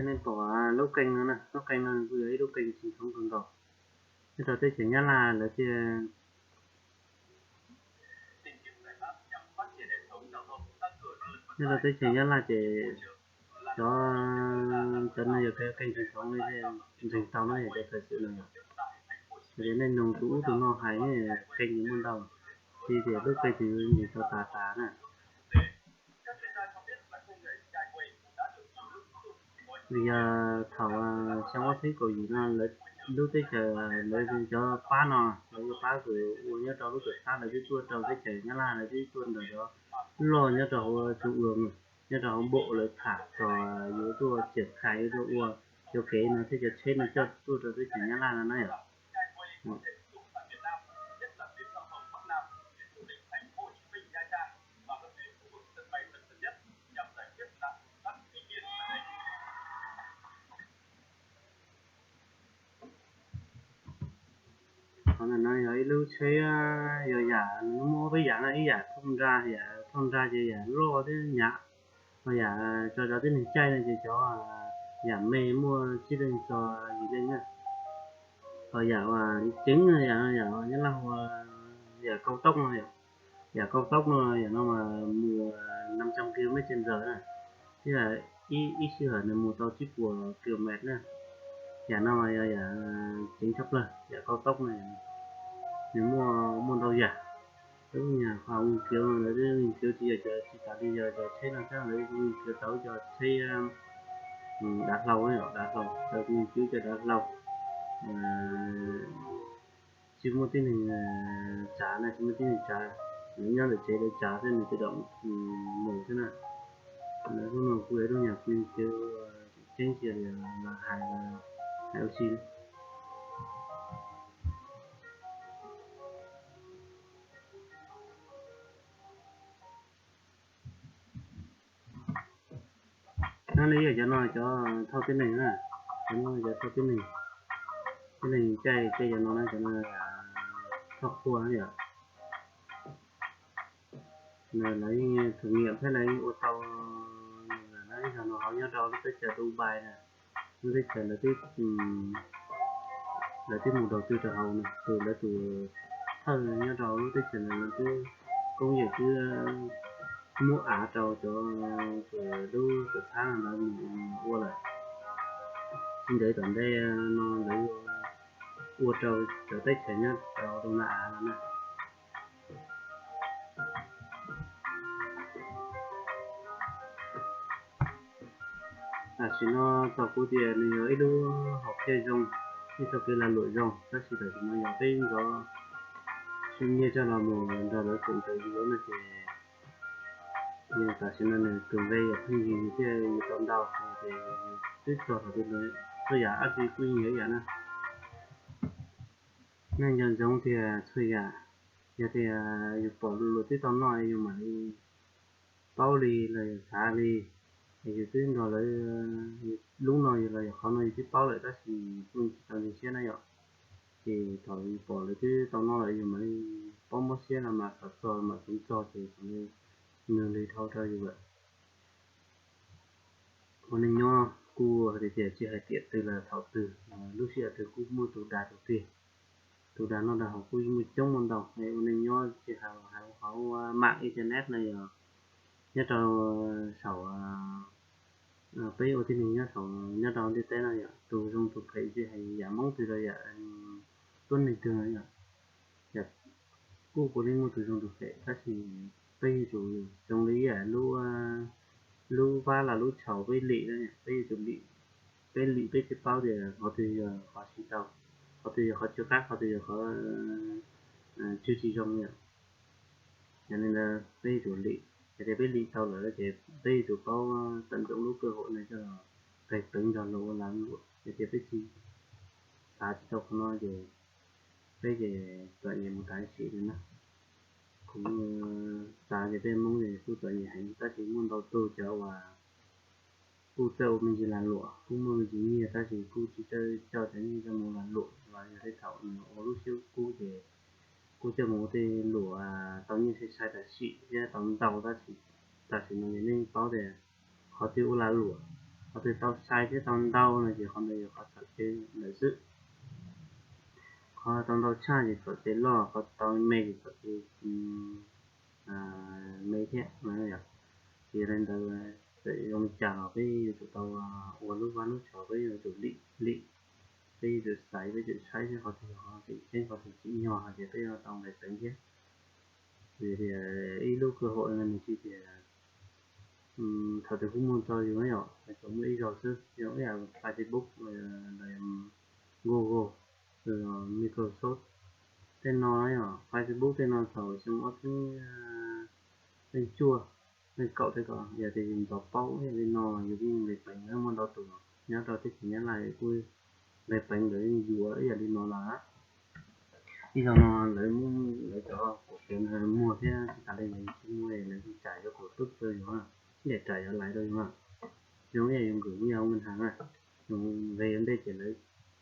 Nej pom lub qee no na, lub qee no kuj yog ib lub qee tseem ntxhov kawg nkaus. Nyob rau teb chaws Nyab Laj lawv thiaj, nyob rau teb chaws Nyab Laj ces cov, cov no yog qee tseem ntxhov li thiaj ntseeg tau no yog cov thời sự no yom. Yog tias nej noog tus ub tus no hais, qee ces muaj ntau, tsis tias lub qee twg ntseeg tau tas tas na. Vim yog thaum xyoo ob txhiab kaum yim no lawv lub teb chaws lawv cov pab no, lawv yuav pab kws ua nyob rau lub tuam txhab lawv twb tuaj rau teb chaws Nyab Laj, lawv twb tuaj ntawm cov loj nyob rau hauv tsu ua, nyob rau hauv npaum lawv tham txog yuav tuaj txiam khai yuav tuaj ua cov kev no thiab cov tsheb no coj tuaj rau teb chaws Nyab Laj no na yom. Qhov ntawm no yog ib lub tsheb, yog yam, muaj ob peb yam no, ib yam thauj nra, yam thauj nra ces yam loj thiab hnyav, ho yam tso cov tib neeg caij no ces cov yam me muaj tsib leeg txog yim leej na. Ho yam ceev no, yam, yam Nyab Laj hu ua yam cao tốc no, yam cao tốc no, yam no mas mus năm trăm ki lô mét trên giờ na, tức là ib sij hawm nws mus tau tsib puas ki lô met na. Yam no mas yog yam ceev tshaj plaws, yam cao tốc no, nws muaj, muaj ntau yam. Lub nyuag khoa học nghiên cứu no lawv twb nghiên cứu tsis yog cov, tsis tas li yog cov tsheb no xwb, lawv nghiên cứu tau cov tsheb dav hlau, dav hlau, lawv nghiên cứu cov dav hlau tsis muaj tib neeg tsav na, tsis muaj tib neeg tsav, nws nyob ntawm tsev lawv tsav xwb nws tự động mus xwb na. Lub no kuj yog lub nyuag nghiên cứu tseeb tiag li los hais, hais ua si. Nyob li cov no cov thauj tib neeg na, cov no cov thauj tib neeg, tib neeg caij, caij cov no na, cov no thauj qhua na yom. Lawv yeej thử nghiệm thiab lawv yeej ua tau, lawv ib zaug no hauv nyob rau lub teb chaws Dubai na, lub teb chaws lawv twb, lawv twb mus đầu tư rau hauv no, tus lawv tus thawj nyob rau lub teb chaws ntawd lawv twb koob yawm twb muab av rau cov, lub tuam txhab ntawd mus ua lawm. Tsis ntev tom ntej no lawv ua rau cov teb chaws nyob rau Đông Nam Á no na. Tam sim no txog kuv tias nws yog ib lub hom phiaj zoo, ib txoj kev lag luam zoo, tab sis tam sim no yog peb nrov sib nyiag coj los mus nrog lawv koom tes ua no ces tam sim no nws tus nqe yog pheej yig thiaj yig tau ntau, ces twb txog thaum twg txhua yam dab tsi kuj yeej yog ib yam na. Nej nco ntsoov tias txhua yam, yog tias yus pom luag twb tau noj yus mam li paub li los yog xav li, es yus twb nrog lawv, lub no yus los yog qhov no yus twb paub lawm tab sis kuj tsis tau ntseeg siab na yom. Ces thaum yus pom lawv twb tau noj lawm yus mam li paub mob siab no mas xav txog mam ceev txog ces thaum ntawd nws lig dhau rau yus lawm. Ua neej nyob kuj hais tias tsis hais tiam twg los thaum twg, lub sij hawm twg kuj muaj tus dag tus tiag. Tus dag noj dag haus kuj muaj coob muaj ntau. Ua neej nyob tsis hais hauv qhov ua mạng internet no yog nyob rau saum peb ua tib neeg nyob saum, nyob rau ntiaj teb no yom, tus zoo tus phem tsis hais yam Hmoob twg los yam tuab neeg twg no yom, kuj puav leej muaj tus zoo tus phem tab sis peb yuav tsum zoo li ib yam lub, lub vab los lub tshauv peb lim, peb yuav tsum lim, peb lim peb thiaj paub tias qhov twg yog qhov siv tau, qhov twg yog qhov tsw qab, qhov twg yog qhov tsw tsis zoo yom. Yog li ntawd peb yuav tsum lim, yog tias peb lim tau lawm ces peb yuav tsum paub tận dụng lub cơ hội no coj los qeg peev nrog luag ua lag luam. Yog tias peb tsis xav tsis tau qhov no ces peb ces txom nyem mus tas sim li na. Kuv xav ces peb Hmoob ces kuj txom nyem heev tab sis muaj ntau tug cov uas kuj txawj ua me ntsis lag luam, kuj muaj me ntsis nyiaj tab sis kuj tsis txawj coj cov nyiaj coj mus lag luam los yog tej thaum nws ua lub siab kub ces kuj coj mus ua tej luam tau nyiaj sai sai tam sim thiab tau ntau tab sis tam sim no ces nej paub tias qhov twg ua lag luam Qhov twg tau sai thiab tau ntau no ces qhov ntawd yog qhov txhaum ces lawm xwb. Qhov tau ntau tshaj ces txhaum ces loj, qhov tau me ces txhaum ces me thiab. Ces yog li ntawd, txawm zoo li cas los peb yuav tsum tau ua lub vaj lub tsev, peb yuav tsum lim, lim, peb yuav tsum xaiv, peb tsum saib thiab qhov twg yog qhov tseem ceeb, qhov twg tsim nyog hais tias peb yuav tau nqis peev thiab. Vim tias ib lub kwj ha no nws tsis tias thaum twg kuj muaj txog yus na yom, tsuas muaj ib zaug xwb, zoo ib yam Facebook, Google, Microsoft tej no yom, Facebook tej no thaum xyoo ob txhiab leej cuaj, leej kaum tej ko, yog tias yus ntxov paub ib yam li no yus yeej nqis peev na, muaj ntau tus nyob rau teb chaws Nyab Laj kuj nqis peev, lawv yeej yuav ib yam li no lawm. Ib zaug no lawv muab lawv cov kaum xyov muag thiab tsis tas li, yus tsis muag lawv yeej tsam yuav kaum tub rau yus, ib yam tsam yuav laiv rau yus na. Zoo ib yam yus nkawm nyiaj hauv nkawj hav na, yus nqis ua ntej ces lawv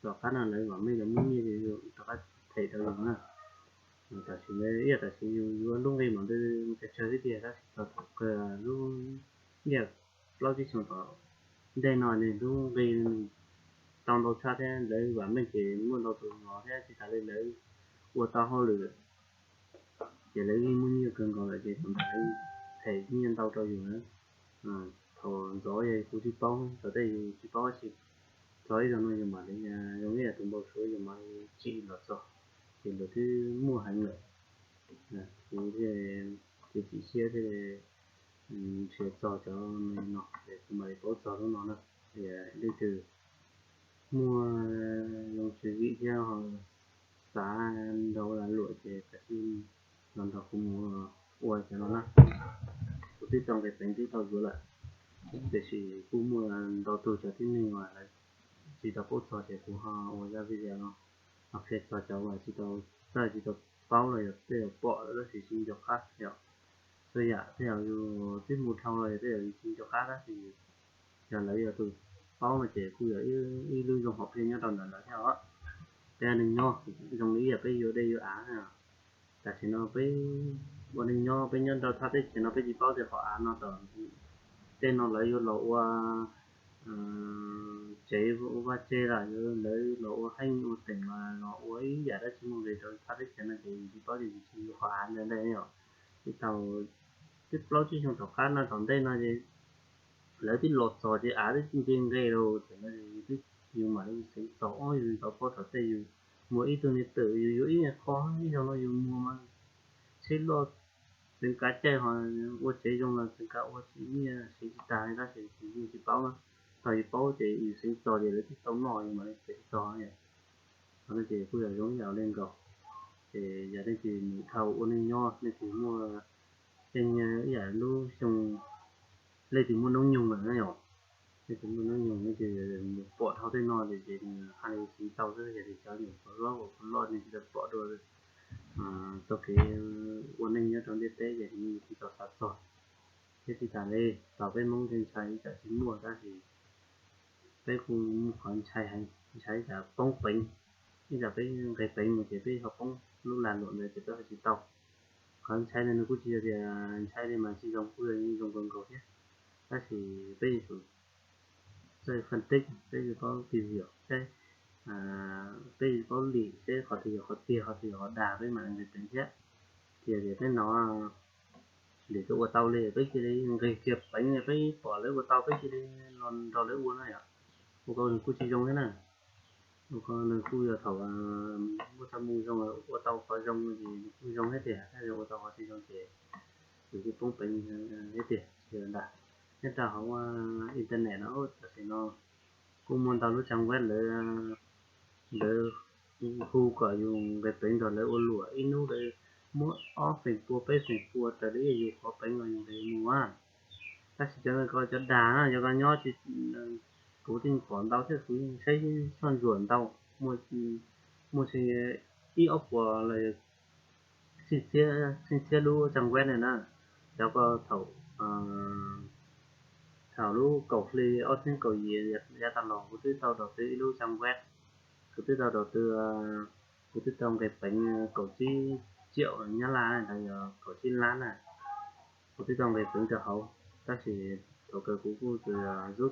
tom qab no lawv vam meej lawv muab nyiaj ces yus rov qab them rau yus na. Tam sim ib yam tam sim yus yuav lub nqi mam li tsawg tsawg xwb tiag, tab sis txog thaum kawg lub ib yam plaub tsib xyoos tom ntej no nws lub nqi nws tau ntau tshaj thiab lawv vam meej ces muaj ntau tus hnov thiab tsis tas li lawv ua tau hauj lwm ces lawv yeej muaj nyiaj kawg nkaus lawm ces thaum ntawd lawv them nyiaj ntau rau yus na. Thaum ntxov yog kuv tsis paub, thaum tej yus tsis paub dab tsi, txog ib zaug no yus mam li zoo ib yam tus npau suav yus mam li tsim los txog, ces lawv twb muaj heev lawm. Kuv thiaj txiav txim siab thiaj li nrhiav txog cov no es kuv mam li paub txog lub no na. Leej twg muaj zoo tswv yim thiab xav nrog ua lag luam ces kav tsij los nrog kuv mus ua cov no na. Kuv twb tau nqis peev twb tau yuav lawm, tiam sis kuj muaj ntau tus cov tib neeg uas lawv tsis tau paub txog ces kuv ho ua zaj video no qhia txog cov uas tsis tau, tsis tau paub los yog tej zaum pom lawm tab sis tsis nco qab yom. Txhua yam tej zaum yus twb mus dhau los yog tej zaum yus tsis nco qab tab sis yog lawv yog tus paub no ces kuj yog ib lub zoo hom phiaj nyob rau ntawm lawv thiab os. Peb neeg nyob zoo li ib yam peb yuav dej yuav av na. Tam sim no peb ua neeg nyob peb nyob rau thaj teb chaws no peb tsis paub tias qhov av no tom tej no lawv yuav los ua tsev ua vaj tse los yuav lawv los ua heej ua teem los los ua ib yam dab tsi muaj nqis rau thaj teb chaws no ces yus tsis paub ces yus tsis yuav qhov av ntawd ntag os. Twb tau twb plaub tsib xyoo tom qab no tom ntej no ces lawv twb los txog ces av twb nce nqe rau txawm no es yus mam li xeev txog ob yus tau paub thaum tej yus muag ib tug niag twm yus yuav ib qho ib zaug no yus muag mas tsheb loj txeev kav caij ho ua tsev zoo los txeev kav ua tsis nyiaj siv tsis tag li tab sis yus yeej tsis paub na. Thaum yus paub ces yus xeev txog ces lawv twb tau noj yus mam li xeev txog. Qhov no ces kuj yog zoo ib yam li nkaus. Ces yog leej twg mus dhau ua neej nyob, leej twg muaj tej ib yam lub xyoo, leej twg muaj noob nyoog lawm na yom, leej twg muaj noob nyoog leej twg mus pom dhau tej no ces nws haj li xeev tau xwb, yog tias cov nyuam qhuav hlob qhuav loj nws tsis tau pom dua txoj kev ua neej nyob rau ntiaj teb ces nws tsis tau xav txog. Thiab tsis tas li, thaum peb Hmoob tej ntshai ib tsam tsis muaj tab sis peb kuj muaj qhov ntshai heev, ntshai ib tsam poob peev, ib tsam peb nqis peev mus ces peb ho poob lub lag luam ntawd ces peb ho tsis tau. Qhov ntshai ntawd nws kuj tsis yog tias ntshai li mas tsis zoo, kuj yog zoo nkaus nkaus thiab. Tab sis peb yuav tsum txawj faj teb, peb yuav paub tiv ziam saib, peb yuav paub lim saib qhov twg yog qhov tiag, qhov twg yog qhov dag peb mam li nqis peev thiab. Ces tias peb no lwm tus ua tau li peb cia li nqis kiag peev, peb pom lawv ua tau peb cia li los nrog lawv ua na yom. Ua ko nws kuj tsis zoo thiab na. Ua ko nws kuj yog thaum muaj txoj moo zoo, ua tau qhov zoo ces nws kuj zoo thiab tiag, tab sis ua tau qhov tsis zoo ces yus kuj poob peev thiab tiag. Tsis ntag, nyob rau hauv internet no tam sim no kuj muaj ntau lub trang web lawv, lawv hu kom yus nqis peev nrog lawv ua luam, ib hnub lawv muab ob feem pua peb feem pua raws li yus qhov peev los yus nqis mus a. Tab sis cov ko cov dag na, cov ko nyob tsis, kuv twb pom ntau thiab kuv yeej saib soj ntsuam ntau, muaj txog ib ob puas los txhiab, txhiab lub trang web na. Cov ko thaum, thaum lub kaum hli ob txhiab kaum yim yav tas los kuv twb tau đầu tư ib lub trang web, kuv twb tau đầu tư, kuv twb tau nqis peev kaum tsib triệu Nyab Laj los yog kaum tsib lab na. Kuv twb tau nqis peev rau hauv, tab sis thaum kawg kuv kuj tsuas yog zub